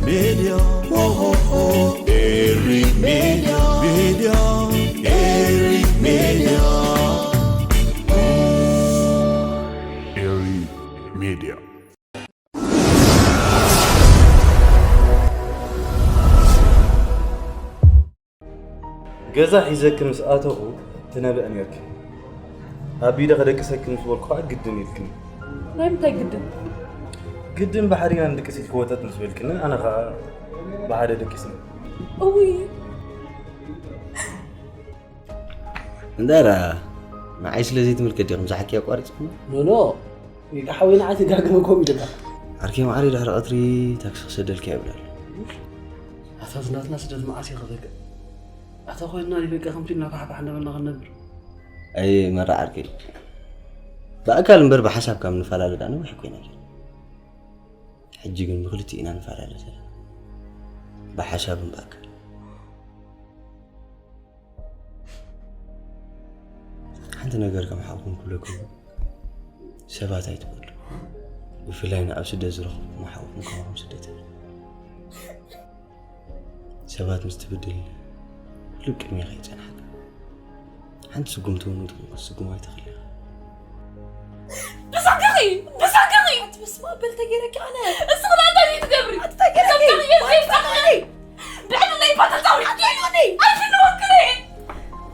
Media, oh, oh, oh. Eri Media, Media, Eri Media. Eri Media. ገዛ ሒዘኪ ምስ ኣተኹ ትነብዕ ኔርኪ። ኣብ ኢደ ከደቅሰኪ ምስ በልኩ ኸኣ ግድን ኢልክኒ። ናይ ምንታይ ግድን? ግድን ባሕሪና ንድቅስ ኢልኪ ወጠጥ ምስ በልክኒ፣ ኣነ ኸኣ ብሓደ ደቂስኒ። እውይ እንዳራ ንዓይ ስለ ዘይትምልከት ዲኹም ዝሓኪ ኣቋሪጽኩም? ኖኖ ኢዳ ሓወይ ንዓይ ትጋገመ ኮም ኢልካ። ዓርኪ ማዕሪ ድሕሪ ቀትሪ ታክሲ ክሰደልካ ይብላል። ኣታ ዝናትና ስደት መዓስ ይኸበቅ ኣታ ኮይንና ንበቂ ከምቲ እናፋሕፋሕ እናበልና ክንነብር። ኣይ መራ ዓርከይ፣ ብኣካል እምበር ብሓሳብ ካብ ንፈላለ ዳ ነዊሕ ኮይና። ሕጂ ግን ብክልቲኡ ኢና ንፈላለ ዘለና፣ ብሓሳብን ብኣካል። ሓንቲ ነገር ከም ሓውኩም ክብለኩም፣ ሰባት ኣይትበሉ። ብፍላይ ንኣብ ስደት ዝረኸብኩም ሓውኩም ከማኹም ስደት ሰባት ምስ ትብድል፣ ኩሉ ቅድሜኻ ይጸንሓካ። ሓንቲ ስጉምቲ እውን ክትስጉም ኣይትኽእል ኢኻ። ብሳቅኺ ብሳቅኺ ኣትበስማ በል ተገይረኪ ኣነ እስኺ ዳ እንታይ ትገብሪ ኣቲ ተገይረኪ ብዕድለይ ባተታዊ ኣቲ ኣይኮኒ ኣይፍንወክኒ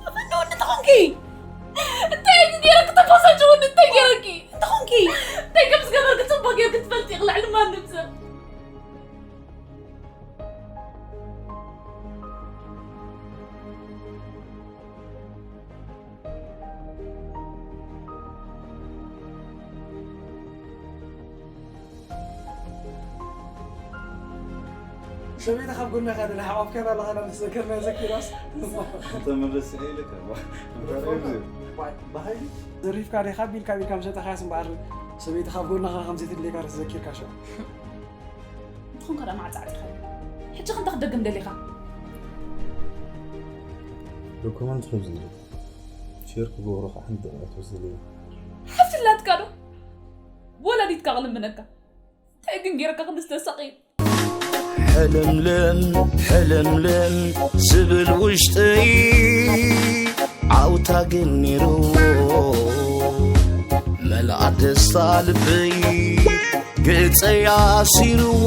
ኣፍንወኒ ተኾንኪ እንታይ ገይረኪ ተባሳጭ እውን እንታይ ገይረኪ እንተኾንኪ እንታይ ከም ዝገበርኪ ጽቡቅ ጌርኪ ትፈልጢ ኢኺ ልዕሊ ማንም ሰብ ሰበይትኻ ኣብ ጎንኻ ደላ ሓቋፍካያ ኣለኻ ናብ ዘከርና ዘኪራስ ተመለስ ኢልካ ብሓይሊ ዘሪፍካ ዲኻ ቢልካ ቢልካ ምሸጠኻያስ እምበኣር ሰበይትኻ ኣብ ጎንኻ ከምዘይትድሌካ ርስ ዘኪርካ ሸ እንተኾንካ ደኣ ማዕጻዕቲ ኸ ሕጂ ክንተ ክደግም ደሊኻ ዶኩመንት ከም ዝብል ሼር ክገብሮ ከዓ ሓንቲ ደቂቃ ትወስደለይ ሓፍትላትካ ዶ ወላዲትካ ክልምነካ እንታይ ግን ገይረካ ክንስተሳቂ ሕልምልም ሕልምልም ዝብል ውሽጠይ ዓውታ ግን ነይርዎ መልኣት ደስታ ልበይ ገጸይ ኣሲርዎ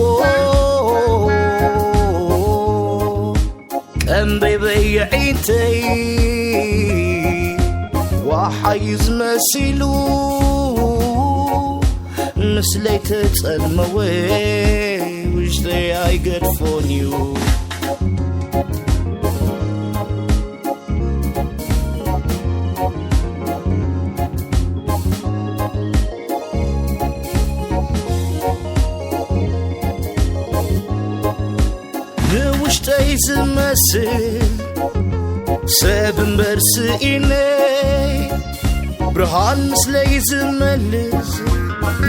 ቀንበይ በየዒንተይ ዋሓዩ ዝመሲሉ ምስለይ ተጸልመወ ውሽጠይ ኣይገድፎን እዩ ንውሽጠይ ዝመስል ሰብ እምበር ስኢነ ብርሃን ምስለይ ዝመልስ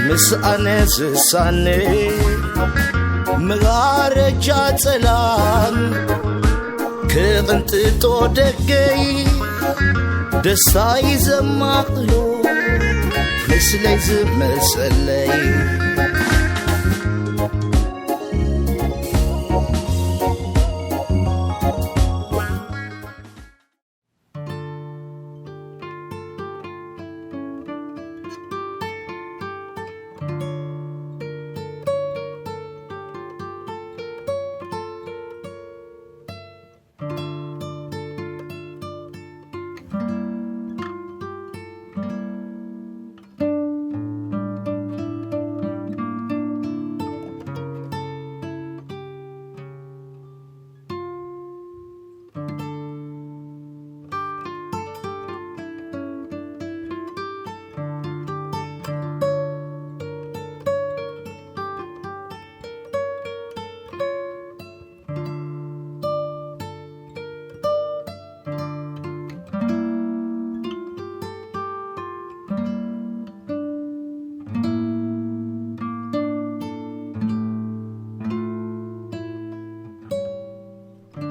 ምስ ኣነ ዝሳነ መጋረጃ ጸላም ክቕንጥጦ ደገይ ደስታይ ዘማቕሎ ምስለይ ዝመሰለይ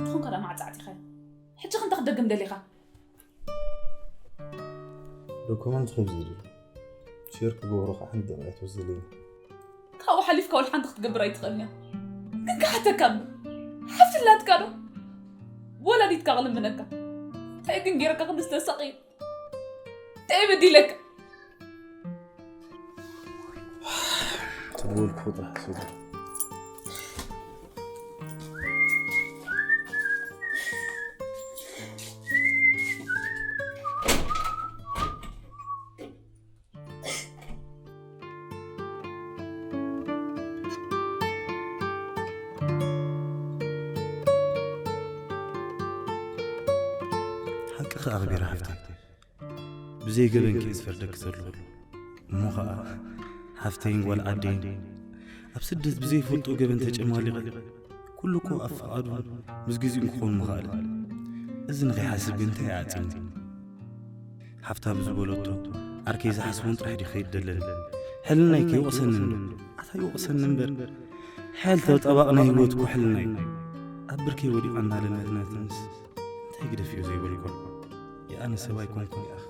ትኾንካ ደኣ ማዕጻዕቲ ኸ ሕጂ ክንተ ክደግም ደሊኻ ዶኩመንት ከም ዝብል ሼር ክገብሮ ከዓ ሓንቲ ደቂቃ ትወስደለይ ካብኡ ሓሊፍካ ወላ ሓንቲ ክትገብር ኣይትኽእልን እያ ግን ክሓተካ እምበር፣ ሓፍቲ ኣላትካ ዶ? ወላዲትካ ክልምነካ? እንታይ ግን ገይረካ ክንዲ ዝተሳቕየ? እንታይ በዲለካ? ትድወልኩ ጥራሕ ስለ ሓቅኺ ኣኽቢረ ሓፍተይ። ብዘይ ገበንኪ እየ ዝፈርደኪ ዘለኹ። እሞ ኸኣ ሓፍተይን ጓል ዓደይን ኣብ ስደት ብዘይፈልጦ ገበን ተጨማሊቐ፣ ኩሉ እኮ ኣብ ፍቓዱን ምስ ግዜኡን ክኸውን ምኽኣለ። እዚ ንኸይሓስብ ግን እንታይ ኣዕጺኒ? ሓፍታ ብዝበለቶ ዓርከይ ዝሓስቦን ጥራሕ ድዩ ከይደለኒ? ሕልናይ ከይወቕሰኒ እንዶ? ኣታ ይወቕሰኒ እምበር፣ ሓያል ተጣባቕ ናይ ህይወት እኮ ሕልናይ። ኣብ ብርከይ ወዲቓ እናለመነትንስ እንታይ ግደፍዮ ዘይበልኩ? የኣነ ሰብ ኣይኮንኩን ይኣኽ።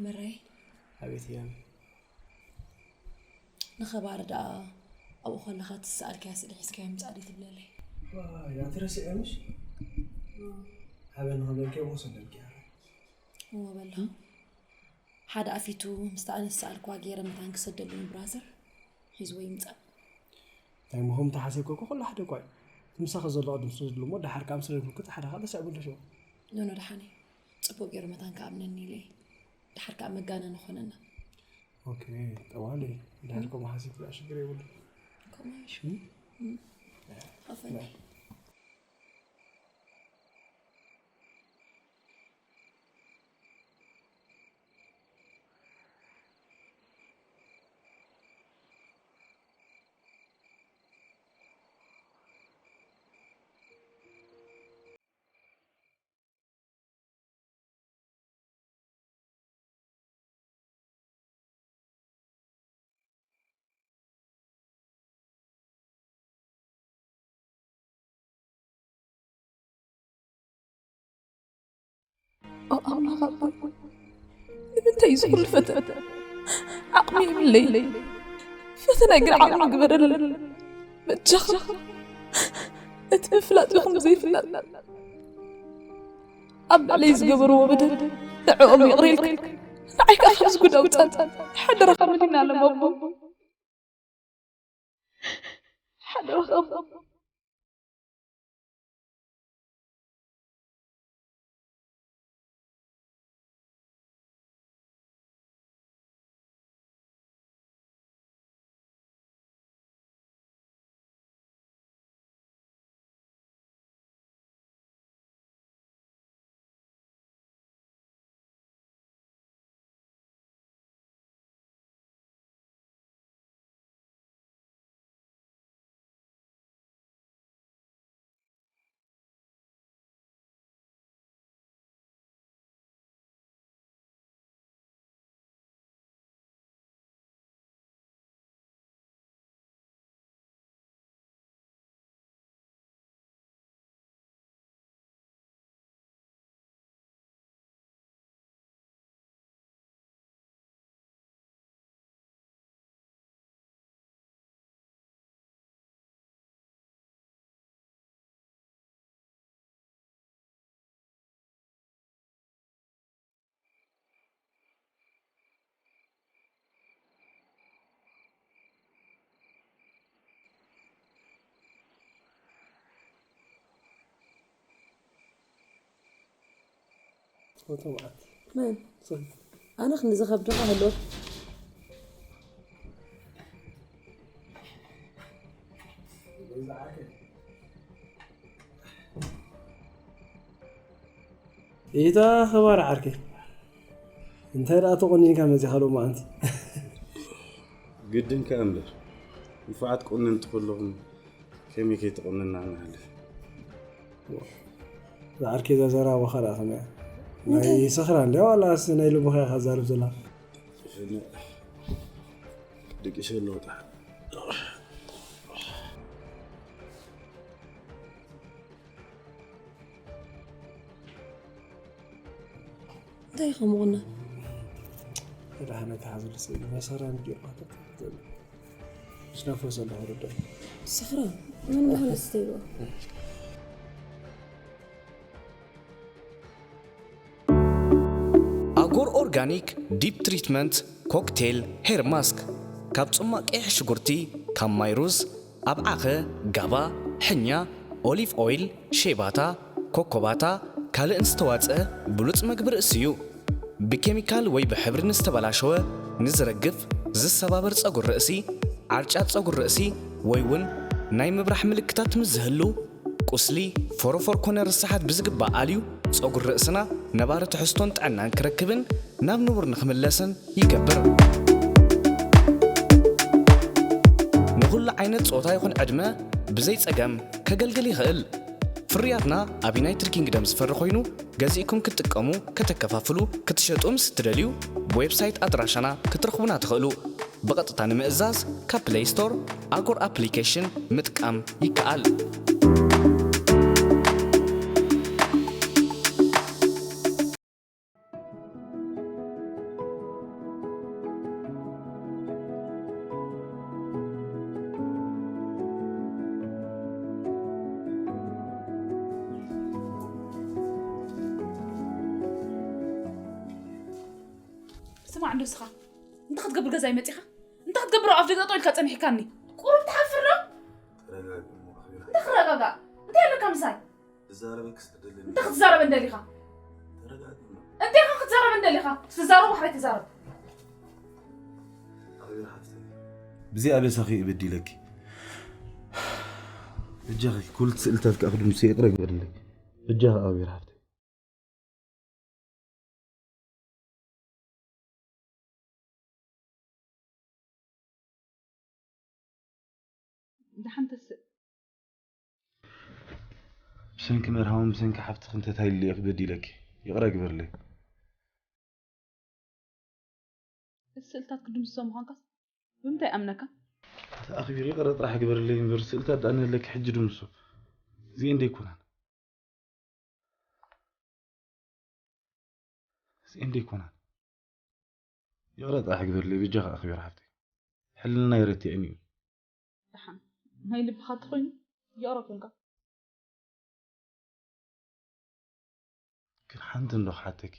መራይ፣ ኣቤት እያም። ንኸባር ደኣ ኣብኡ ከለኻ ትሰኣልካያ ስእሊ ሒዝካያ ምጻእ ደይ ትብለለይ? ዋይ፣ ኣቲ ረሲዐ ምሽ? ሓበን ንኸበልኪ ወሰደልኪ። እዎ በሎ። ሓደ ኣፊቱ ምስታ ኣነ ዝሰኣልክዋ ገይረ መታን ክሰደሉ ንብራዘር ሒዝዎ ይምጻእ። እንታይ ምኹም ተሓሲብኩ እኮ ኩሉ ሓደ እኳ እዩ። እቲ ምሳኺ ዘሎ ቅድም ስለ ዝብሉ እሞ ደሓር ከኣ ምስ ረድኩ እቲ ሓደ ካልእ ሰዕብሉ ሽው። ኖኖ ደሓን እዩ። ጽቡቕ ገይሩ መታን ክኣምነኒ ኢለ እየ። ደሓር ከኣ መጋነኒ ኾነና። ኦኬ፣ ጠዋሊ። ደሓር ከምኡ ሓሲብኩ ደኣ ሽግር የብሉ። ከምኡ እዩ ሽው። እም? እም። ሓፈኒ። ኦ ኣምላኽ ኣቦይ፣ ንምንታይ እዩ ዝኹሉ ፈተና? ዓቕሚ የብለይ። ፈተናይ ግን ዓቕሚ ግበረለይ። በጃኻ፣ እቲ ምፍላጥ ይኹን ብዘይፍላጥ፣ ኣብ ልዕለይ ዝገበርዎ በደል ንዕኦም ይቕረ ኢልካ፣ ንዓይ ከኣ ካብዚ ጉድ ኣውጻኒ። ሓደራኻ መሊና ኣለም ኣቦ። ሓደራኻ ኣቦ። ፎቶ መዓት። መን? ሶሪ። ኣነ ክንዲ ዝኸብድኻ ህልወት። ኢታ ኸባር ዓርከይ። እንታይ ደኣ ተቆኒንካ መጺኻ ሎማዓንቲ? ግድን ከኣ እምበር፣ ንፉዓት ቆነንቲ ከለኹም ከመይ ከይተቆነና ንሓልፍ? ዝዓርከይ እዛ ዘረባ ባኻ ደኣ ከመይ እያ? ናይ ሰኽራ እንድያ ዋላስ ናይ ልብኻ ኢኻ ትዛረብ ዘላ? ደቂሰ ኣለኹ። እንታይ ኢኻ ምቑና? ደሓን ኣይትሓዝሉ ስእሊ መሰራ እንዲርኳ ተትዘሉ። ምስ ነፈሰ ኣለኹ ርዳይ። ሰኽራ መን ምዃኑ ስተይዎ? ኣጎር ኦርጋኒክ ዲፕ ትሪትመንት ኮክቴል ሄር ማስክ ካብ ጽማቕ ቀይሕ ሽጉርቲ፣ ካብ ማይ ሩዝ፣ ኣብ ዓኸ፣ ጋባ፣ ሕኛ፣ ኦሊቭ ኦይል፣ ሼባታ፣ ኮኮባታ ካልእን ዝተዋጽአ ብሉጽ መግቢ ርእሲ እዩ። ብኬሚካል ወይ ብሕብሪ ንዝተበላሸወ፣ ንዝረግፍ፣ ዝሰባበር ጸጉር ርእሲ፣ ዓርጫ ጸጉር ርእሲ ወይ እውን ናይ ምብራሕ ምልክታት ምስ ዝህሉ፣ ቁስሊ፣ ፎሮፎር ኮነ ርስሓት ብዝግባእ ኣልዩ ጸጉር ርእስና ነባሪ ትሕዝቶን ጥዕናን ክረክብን ናብ ንቡር ንኽምለስን ይገብር። ንኹሉ ዓይነት ጾታ ይኹን ዕድመ ብዘይ ጸገም ከገልግል ይኽእል። ፍርያትና ኣብ ዩናይትድ ኪንግደም ዝፈሪ ኮይኑ ገዚእኩም ክትጥቀሙ፣ ከተከፋፍሉ፣ ክትሸጡ ምስ እትደልዩ ብዌብሳይት ኣድራሻና ክትረኽቡና ትኽእሉ። ብቐጥታ ንምእዛዝ ካብ ፕለይ ስቶር ኣጎር ኣፕሊኬሽን ምጥቃም ይከኣል። ስማዕ እንዶ እስኻ እንታይ ክትገብር ገዛይ መጺኻ እንታይ ክትገብር ኣብ ኣፍ ደገ ጠው ኢልካ ጸኒሕካኒ ቁሩብ ትሓፍር ዶ ተረጋጊ እሞ ኣኽቢራ እንታይ ክረጋጋእ እንታይ ኣለካ ምሳይ ክዛረበክስ ትደልኒ እንታይ ክትዛረበ እንደሊኻ ተረጋጊ እሞ እንታይ ኢኻ ክትዛረበ እንደሊኻ ትዛረብ ዋሕራይ ተዛረብ ኣኽቢራ ሓፍተይ ብዚኣ በሳኺ እየ በዲለኪ በጃኺ ኩሉ እቲ ስእልታት ከኣ ክድምስሶ ይቕረ ግበርለይ በጃኺ ኣኽቢራ ሓፍተይ ደሓን ተስእ ብሰንኪ መርሃውን ብሰንኪ ሓፍትኺ እንተታይለየ ክበዲለኪ ይቕረ ግበርለይ እቲ ስእልታት ክድምስሶ ምዃንካስ ብምንታይ ኣምነካ ተኣኽቢር ይቕረ ጥራሕ ግበርለይ እምበር ስእልታት ደኣ ንህለኪ ሕጂ ድምሶ እዚኤን ደይኮናን እዚኤን ደይኮናን ይቕረ ጥራሕ ግበርለይ በጃኺ ኣኽቢር ሓፍተይ ሕልናይ ረቲዕኒ እዩ ደሓን ናይ ልብኻ ተኾይኑ ይቕረ ኮንካ ግን ሓንቲ እንዶ ክሓተኪ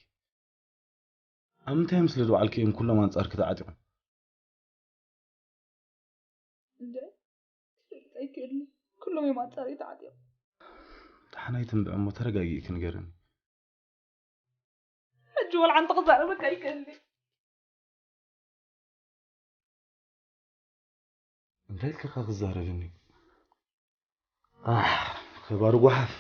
ኣብ ምንታይ ምስሊ ዝወዓልኪ እዮም ኩሎም ኣንጻርኪ ተዓጢቖም እንደ ክፈልጥ ኣይክእልን ኩሎም እዮም ኣንጻር ተዓጢቖም ደሓናይ ትንብዕ እሞ ተረጋጊእኪ ንገርኒ ሕጂ ወላ ሓንቲ ክዛረበካ ኣይክእልን እንታይ ኢልካ ክዛረብኒ ኣሕ ከባሪ ጓሓፍ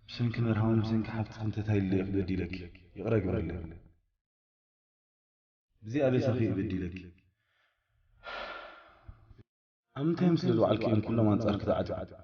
ብሰንኪ መርሃውን ብሰንኪ ሓፍትኺ እንተታይለየ ክበዲለኪ ይቕረ ግበርለይ ብዚኣ በሳኺ ይበዲለኪ ኣብ ምንታይ ምስ ዝወዓልኪ እዮም ኩሎም ኣንጻርኪ ተዓጢቖም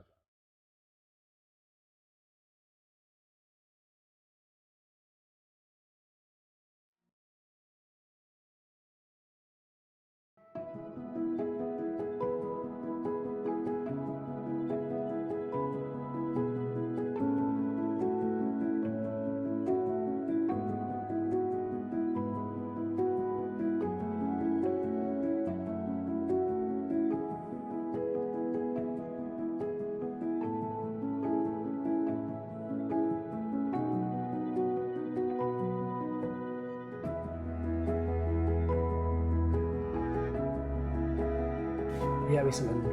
ያቤ ስምዕኒ፣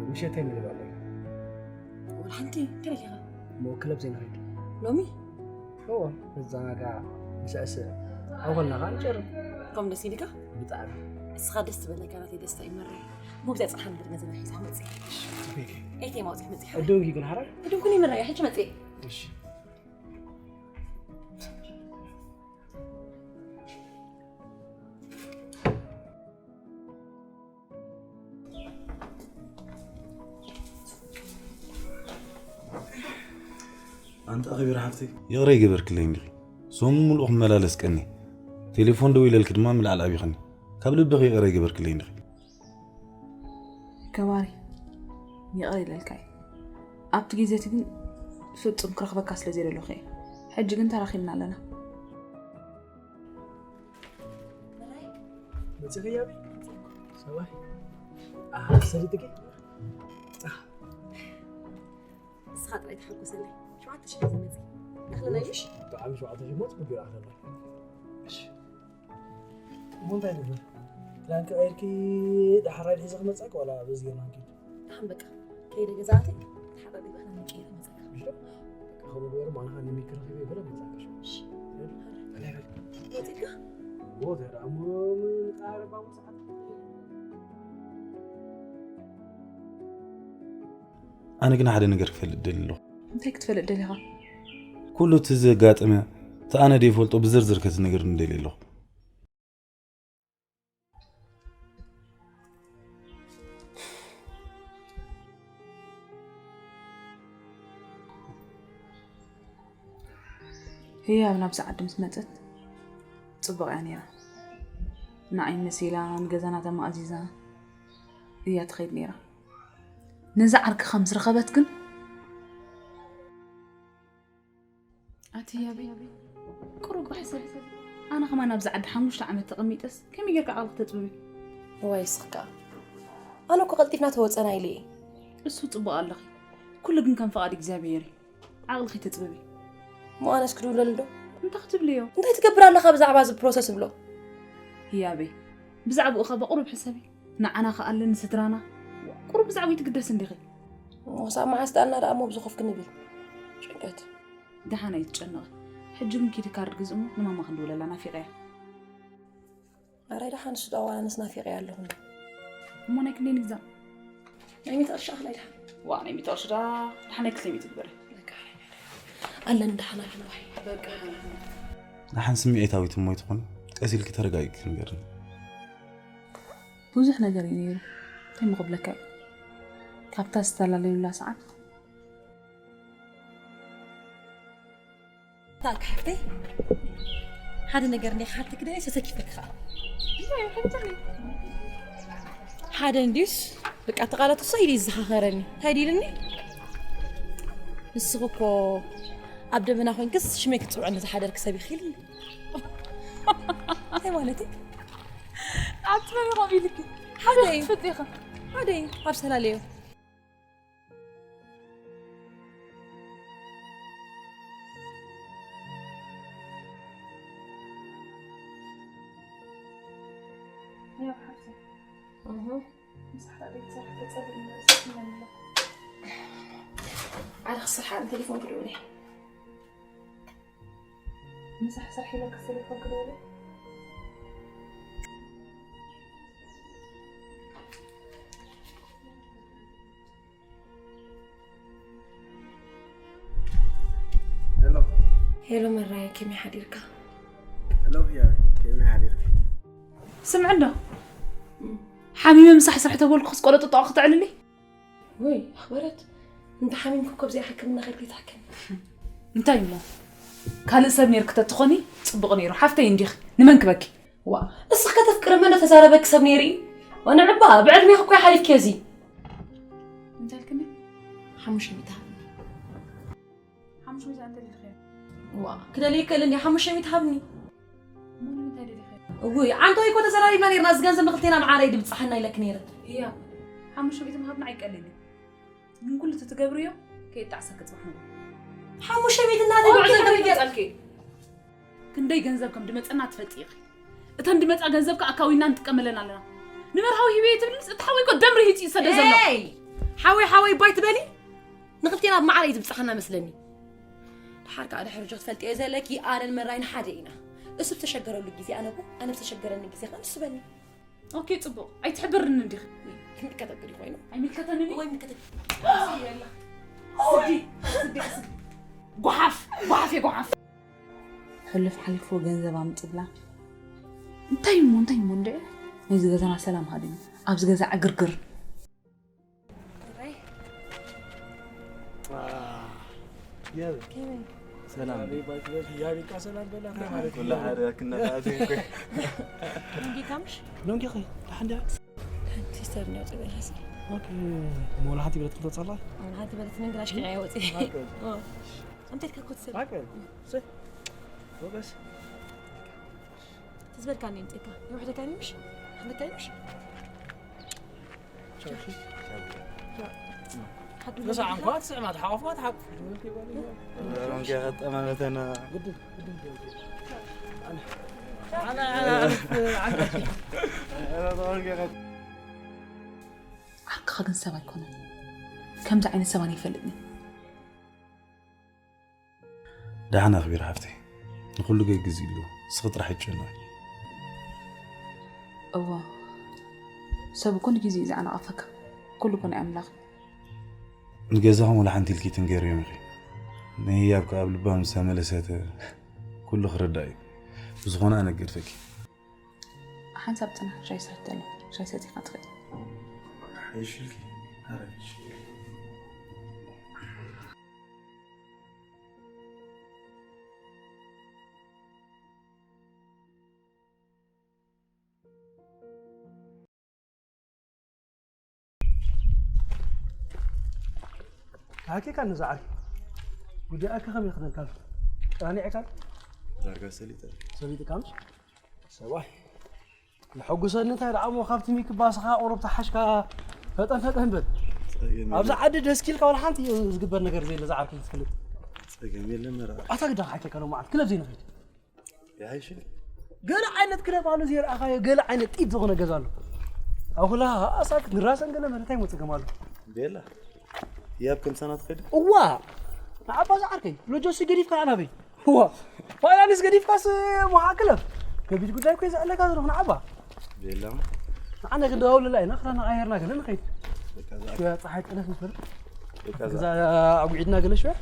ምሸት እንታይ ንብል ኣለና? ወላ ሓንቲ እንታይ ኢኻ? እሞ ክለብ ዘይንኸይድ? ሎሚ? እዎ፣ እዛ ናጋ ምሳእስ ኣወልና ኸዓ ንጨርም። ከም ደስ ኢልካ? ብጣዕሚ። እስኻ ደስ ትበለካ ናተይ ደስታ እዩ መራይ። እሞ ብዚኣ ጽሓን ብድመ ዘመን ሒዛ መጽእ። ጽቡቅ። ኤቴ ማውጽእ መጽእ። እደውጊ ግን ሓራይ? እደውግኒ መራይ፣ ሕጂ መጽእ። እሺ። ኣንቲ ኣኽቢር ሓፍተይ፣ ይቕረ ይገበርክለይ እንዲኺ። ሰሙን ምሉእ ክመላለስ ቀኒ። ቴሌፎን ደዊለልኪ ድማ ምልዓል ኣቢኽኒ። ካብ ልብኺ ይቕረ ይገበርክለይ እንዲኺ። ገባሪ፣ ይቕረ ኢለልካ እየ። ኣብቲ ግዜ እቲ ግን ፍጹም ክረኽበካ ስለ ዘይደለኹ እየ። ሕጂ ግን ተራኺብና ኣለና። መጺኺ ያቢ? ሰባይ? ኣሃ፣ ሰሊጥኪ? ኣህ። ንስኻ ጥራይ ተሓጎሰለይ። ሸውዓተ ሽሕ ሒዘ መጺእ። ይኣኽለና እዩ? እሺ፣ ብጣዕሚ ሸውዓተ ሽሕ ሞት ብግብኣ ኣለና። እሺ። እሞ እንታይ ንግበር? ክዳንኪ ቀይርኪ ደሓር ራይድ ሒዘ ክመጽኣኪ ዋላ በዚ ጌርና ንኪድ? ደሓን በቃ። ከይደ ገዛእተይ ተሓባቢርካ ናብ ቀይረ መጻእካ። እሺ። በቃ ከምኡ ገበሩ፣ ማንኻ ንሚኪ ረኺበ ይበለ መጻእካ። እሺ። በላይ በል። ወጺእካ? እዎ፣ ተራ እሞ ምን ቃል ባሙ ሰዓት? ኣነ ግን ሓደ ነገር ክፈልጥ ደሊ ኣለኹ። እንታይ ክትፈልጥ ደሊኻ? ኩሉ እቲ ዘጋጠመ፣ እቲ ኣነ ደይፈልጦ ብዝርዝር ከትነግርኒ ደሊ ኣለኹ። ህያብ ናብዚ ዓዲ ምስ መጸት ጽቡቕ እያ ነይራ። ንዓይ መሲላ፣ ንገዛና ተማእዚዛ እያ ትኸይድ ነይራ። ነዛ ዓርኪ ከም ዝረኸበት ግን ኣቲ ህያበይ፣ ቁሩብ ብሕሰብ። ኣነ ከማን ኣብዚ ዓዲ ሓሙሽተ ዓመት ተቐሚጠስ ከመይ ጌርካ ዓቕሊ ክተጽብቢ? እዋይ፣ እስኺ ከኣ። ኣነ እኮ ቀልጢፍና ተወጸና ኢለ እየ። እሱ ጽቡቕ ኣለኺ። ኩሉ ግን ከም ፍቓድ እግዚኣብሔር እዩ። ዓቕሊ ከይተጽብቢ። እሞ ኣነስ ክድውለሉ ዶ? እንታይ ክትብልዮ? እንታይ ትገብር ኣለኻ ብዛዕባ እዚ ፕሮሰስ እብሎ? ህያበይ፣ ብዛዕባኡ ኸኣ ቁሩብ ሕሰቢ። ንዓና ከኣለ ንስድራና ቁሩብ ብዛዕባኡ ትግደስ እንዲኺ። እሞ ክሳብ መዓስ ደኣልና ደኣ እሞ ኣብዚ ኮፍ ክንብል? ጭንቀት። ደሓን ኣይትጨነቒ። ሕጂ ግን ኪዲ ካርድ ግዝእሞ ንማማ ክንድውለላ ናፊቐያ። ኣረ ደሓን እሱ ደኣ ዋላ ኣነስ ናፊቐያ ኣለኹ እንዶ። እሞ ናይ ክንደይ ንግዛእ? ናይ ሚእቲ ቅርሺ ኣኽላ ይድሓን። ዋ፣ ናይ ሚእቲ ቅርሺ ደኣ ደሓን ናይ ክልተ ሚእቲ ግበሪ። በቃ፣ ኣለኒ ደሓን ኣለኒ ዋይ። በቃ፣ ደሓን ስምዒታዊት እሞ ኣይትኾኒ። ቀስ ኢልኪ ተረጋጊ ክንገርኒ። ብዙሕ ነገር እዩ ነይሩ። እንታይ እሞ ክብለካ እየ? ካብታ ዝተላለዩላ ሰዓት። ታክ ሓፍተይ፣ ሓደ ነገር እንደ ሓትክ ደይ ሰሰኪፈክ ኸዓ። እንታይ እዩ? ሓተኒ። ሓደ እንዲዩስ፣ በቃ፣ ተቓላቱ እሱ ኢሉ ይዘኻኸረኒ። እንታይ ድዩ ኢሉኒ? ንስኺ እኮ ኣብ ደመና ኮይንክስ ሽመይ ክትጽውዕኒ ዝሓደርክ ሰብ ኢኺ ኢሉኒ። እንታይ ማለት እዩ? ኣቲ መን እዩ ከምኡ ኢልኪ? ሓደ እዩ። ክትፈልጢ ኢኺ። ሓደ እዩ። ኣብ ሰላለዮ። ያው ሓፍተይ። እህ። ምሳሕ ቤት ሰርሕ ተጸሊእና፣ ርእሲ ትመልእ። ዓለ ክስራሕ ቴሌፎን ክድውል እየ። ምሳሕ ስራሕ ኢለ ክስልፎ ክደውል። ሄሎ። ሄሎ መራየ፣ ከመይ ሓዲርካ? ሄሎ ህያበይ፣ ከመይ ሓዲርካ? ስምዕ እንዶ፣ ሓሚመ ምሳሕ ስራሕ ተበልኩ ክስቆለጥጦ ክተዕልሊ? ወይ ኣኽበረት፣ እንተ ሓሚምኪ እኮ ኣብዚኣ ሕክምና ከድኪ ትሕከሚ። እንታይ እሞ? ካልእ ሰብ ነይርኪ ተትኾኒ ጽቡቕ ነይሩ። ሓፍተይ እንዲኺ፣ ንመን ክበኪ? ዋ፣ እስኺ ከተፍቅሪ መን ተዛረበኪ ሰብ ነይሩ እዩ? ወንዕባ፣ ብዕድሜኺ እኮ ይሓሊፍኪ እዚ። እንታይ ኢልክኒ? ሓሙሽተ ሚእቲ ሃብኒ። ሓሙሽተ ሚእቲ እንተ ኢልክዮ? ዋ፣ ክደልየኪ እለ እንዲ ሓሙሽተ ሚእቲ ሃብኒ። እሞ ንምንታይ ደሊኺ? እውይ፣ ዓንተወይ እኮ ተዘራሪብና ነይርና፣ እዚ ገንዘብ ንክልቴና መዓረ እዩ ድብጽሓና ኢለኪ ነይረ። እያ፣ ሓሙሽተ ሚእቲ ምሃብና ኣይቀልልን እዩ። ግን ኩሉ እቲ ትገብርዮ ከየጣዕሰኪ ጽባሕ ንግሆ። ሓሙሽተ ሚእቲ እናተይ ኦኬ፣ ጉዕዞ ከመይ ገይረ ገጸልኪ? ክንደይ ገንዘብ ከም ድመጸና ትፈልጢ ኢኺ። እተን ድመጻ ገንዘብ ከኣ ኣካዊና ንጥቀመለን ኣለና። ንመርሃዊ ሂበ ትብልስ እቲ ሓወይ እኮ ደም ርሂጽ እዩ ዝሰደ ዘሎ። ኤይ! ሓወይ ሓወይ ባይ ትበሊ? ንኽልቴና ኣብ ማዕረ እዩ ዝብጽሓና መስለኒ። ድሓር ከኣ ድሕሪ ጆ ትፈልጥዮ ዘለኪ ኣነን መራይን ሓደ ኢና። እሱ ብተሸገረሉ ግዜ ኣነ እኮ፣ ኣነ ብተሸገረኒ ግዜ ከኣ ንሱ በኒ። ኦኬ ጽቡቕ። ኣይትሕብርኒ እንዲኺ። ይምልከተክ ድዩ ኮይኑ? ኣይምልከተንን እዩ። ወይ ምልከተክ? ስዲ፣ ስዲ፣ ስዲ። ጓሓፍ፣ ጓሓፍ እየ ጓሓፍ። ሕሉፍ ሓሊፉ ገንዘብ ኣምፅብላ። እንታይ እሞ እንታይ እሞ እንድዒ? ናይዚ ገዛና ሰላም ሃድዩ። ኣብዚ ገዛ ዕግርግር። ሰላም። ኩላ ሓደ ክነፋት እኮ። ሎንጊ ካምሽ? ሎንጊ ኸይ፣ ደሓን ደሓን። ሲስተር እንዲያ ጽበ ይሐስ። ኦኬ። ሞላ ሓንቲ ብለት ክትወጽእ ኣላ? ሞላ ሓንቲ ብለት ነንግላሽ ከያ ወጽእ። ኣንተ ትከኩት ሰብ። ኣቀል። ሰ። ወበስ። ትዝበልካኒ ምጽእካ። ይውሕደካኒ ምሽ? ሓንደካኒ ምሽ? ንሳ ዓንኳ ትስዕማ፣ ትሓቆፍካ ትሓቁፍ። ሮንጌ ቀጠመ መተና። ዓርክኻ ግን ሰብ ኣይኮነን። ከምዚ ዓይነት ሰብ ኣነ ይፈልጥኒ። ደሓን ኣኽቢር ሓፍተይ፣ ንኹሉ ገግዝ ኢሉ፣ ንስኺ ጥራሕ ይጨነቕ። እወ፣ ሰብ እኮ ንግዜ እዩ ዝዓናቐፈካ፣ ኩሉ እኮ ናይ ኣምላኽ እዩ። ንገዛኹም ወላ ሓንቲ ኢልኪ ትንገርዮም ኢኺ። ንህያብ ከኣ ኣብ ልባ ምስ ተመለሰት ኩሉ ክርዳእ እዩ። ብዝኾነ ኣነ ገድፈኪ። ሓንሳብ ጽናሕ፣ ሻይ ሰትተሉ፣ ሻይ ሰቲኻ ትኽእል። ሓይሽ ኢልኪ፣ ኣረ፣ ሃኪካ ነዛ ዓርኪ። ጉዳይካ ከመይ ክነልካ ኣሎ? ቃኒዕካ? ዳርጋ ሰሊጠ። ሰሊጥካ ምሽ? ሰብኣይ። ንሐጉሰኒ እንታይ ደኣ እሞ ካብቲ ሚክባስኻ ቁሩብ ተሓሽካ ፈጠን ፈጠን በል። ጸገም ኣብዚ የለን። ዓዲ ደስ ኪልካ ወላ ሓንቲ ዝግበር ነገር ዘየለ ዝዓርኪ ትፈልጥ። ጸገም የለን መርዓ። ኣታ ግዳ ሓኪካ ሎማዓት ክለብ ዘይንኸይድ። ይሓይሽ። ገለ ዓይነት ክለብ ኣሎ ዘይረኣኻዮ፣ ገለ ዓይነት ጢት ዝኾነ ገዛ ኣሎ። ኣኹላ ኣሳክ ንራሰን ገለ መለታይ መጸገም ኣሎ። ቤላ፣ ያብ ከምሳና ትኸይድ? እዋ! ንዓባ ዝዓርከይ፣ ሎጆሲ ገዲፍካ ናበይ? እዋ! ፋይናንስ ገዲፍካስ መሓ ክለብ? ከቢድ ጉዳይ እኮ እዩ ዘዕለካ ዘለኹ ንዓባ። ቤላ። ንዓና ክንደዋውለላ ኢና፣ ክዳና ቀያይርና ገለ ንኸይድ። በቃ ዝዓርክ። ሽያ ፀሓይ ጠለፍ ንፈልጥ። በቃ ገዛ ዝዓርክ። ኣጉዒድና ገለ ሽያ።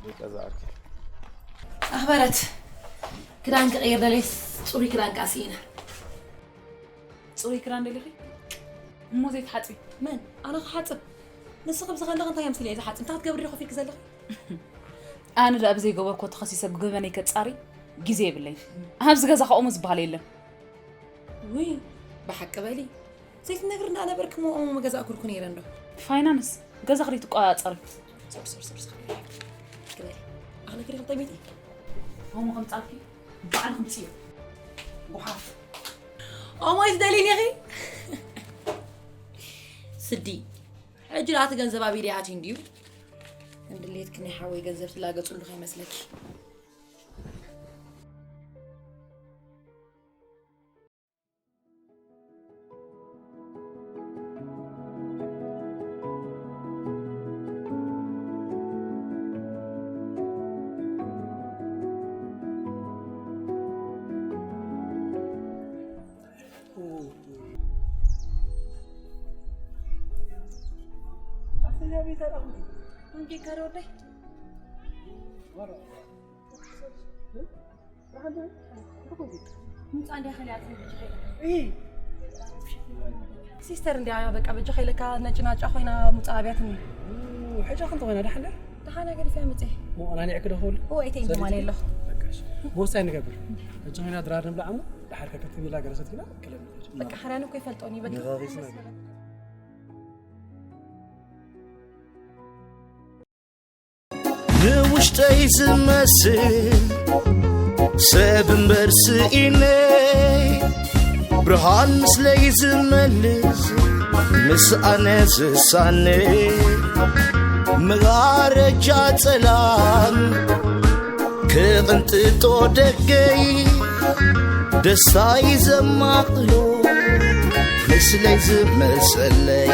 በቃ ዝዓርክ። ኣኽበረት፣ ክዳን ክቕይር ደልየስ ጽሩይ ክዳን ከኣ ስኢነ። ጽሩይ ክዳን ደሊኺ? እሞ ዘይትሓጽቢ? መን? ኣነ ክሓጽብ? ንስኺ ኣብዚ ከለኺ እንታይ ኣምሲለ እየ ዝሓጽብ? እንታይ ክትገብሪ ዲኺ ኮፍ ኢልኪ ዘለኺ? ኣነ ደኣ ብዘይገበርኮ ተኸሲሰ ብገበነይ ከጻሪ ግዜ የብለይን። ኣብዚ ገዛ ከምኡ ዝበሃል የለን። ውይ፣ ብሓቂ በሊ። ዘይትነግሪ እንዳነበርኪ እሞ እሞ ምገዛእኩልኩ ነይረ እንዶ። ፋይናንስ ገዛኺ ትቆጻጸሪ። ሶሪ፣ ሶሪ፣ ሶሪ፣ ሶሪ። ክበሊ። ኣነ ክሪ ክልተ ሚእቲ። ሆሞ ከምጻልኪ ባዕልኹም ጽዮ። ጉሓፍ። ኦሞ እዩ ትደልይኒ ኢኺ? ስዲ። ሕጂ ደኣ እቲ ገንዘብ ኣብ ኢደይ ኣትዩ እንድዩ። እንድሌትኪ ናይ ሓወይ ገንዘብ ትላገጽሉ ከይመስለኪ። ምጻ እንዲያ ከሊኣትኒ በጃኻ ኢላ። እይ። ሲስተር እንዲያ በቃ በጃኻ ኢለካ ነጭናጫ ኮይና ምጻ ኣብያትኒ። ኡ፣ ሕጫ ክንተ ኮይና ደሓን ደ? ደሓን ገዲፈ ምጽ። ሞ ኣናኒዕክ ዶ ክብል? ኦ፣ ኣይተይ ሰሊጥ? ትማሊ ኣለኹ። በቃ እሺ። ወሳኝ ንገብር። ሕጂ ኮይና ድራር ንብላ ዓሞ፣ ደሓር ከከትም ኢላ ገረሰት ኢላ፣ ክለብ ንኸይድ። በቃ ሓርያን እኮ ይፈልጦኒ፣ በቃ። ነኻኺስና። ንውሽጠይ ዝመስል ሰብ እምበር ስኢነይ፣ ብርሃን ምስለይ ዝመልስ ምስ ኣነ ዝሳነ፣ መጋረጃ ጸላም ክቕንጥጦ ደገይ፣ ደስታይ ዘማቕሎ ምስለይ ዝመሰለይ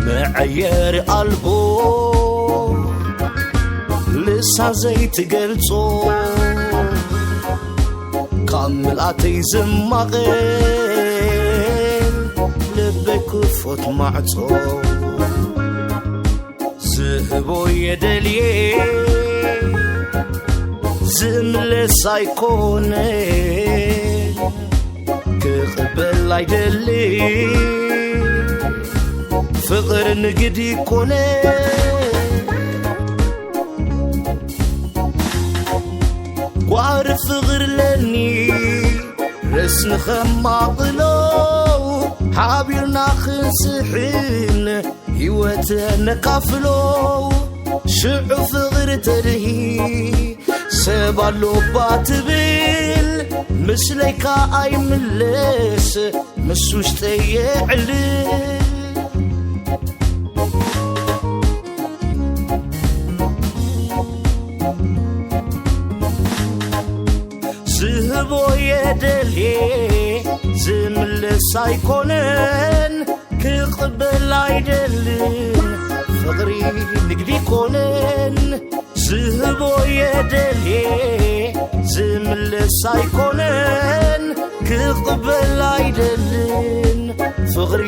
መዐየሪ ኣልቦ ልሳን ዘይትገልጾ ካብ ምልኣተይ ዝማቐል ልበይ ክፎት ማዕጾ ዝህቦ የደልየ ዝምለስ ኣይኮነ ክቕበል ኣይደሊ ፍቕር ንግዲ ኮነ ጓር ፍቕር ለኒ ረስኒ ኸማቕሎ ሓቢርና ክንስሕን ህይወት ነካፍሎ ሽዑ ፍቕሪ ተድሂ ሰብ ኣሎባ ትብል ምስለይካ ኣይምለስ ምስ ውሽጠይ የዕልል ዝህቦ የደልየ ዝምለስ ኣይኮነን ክቕበል ኣይደልን ፍቕሪ ንግዲ ኮነን ዝህቦ የደልየ ዝምለስ ኣይኮነን ክቕበል ኣይደልን ፍቕሪ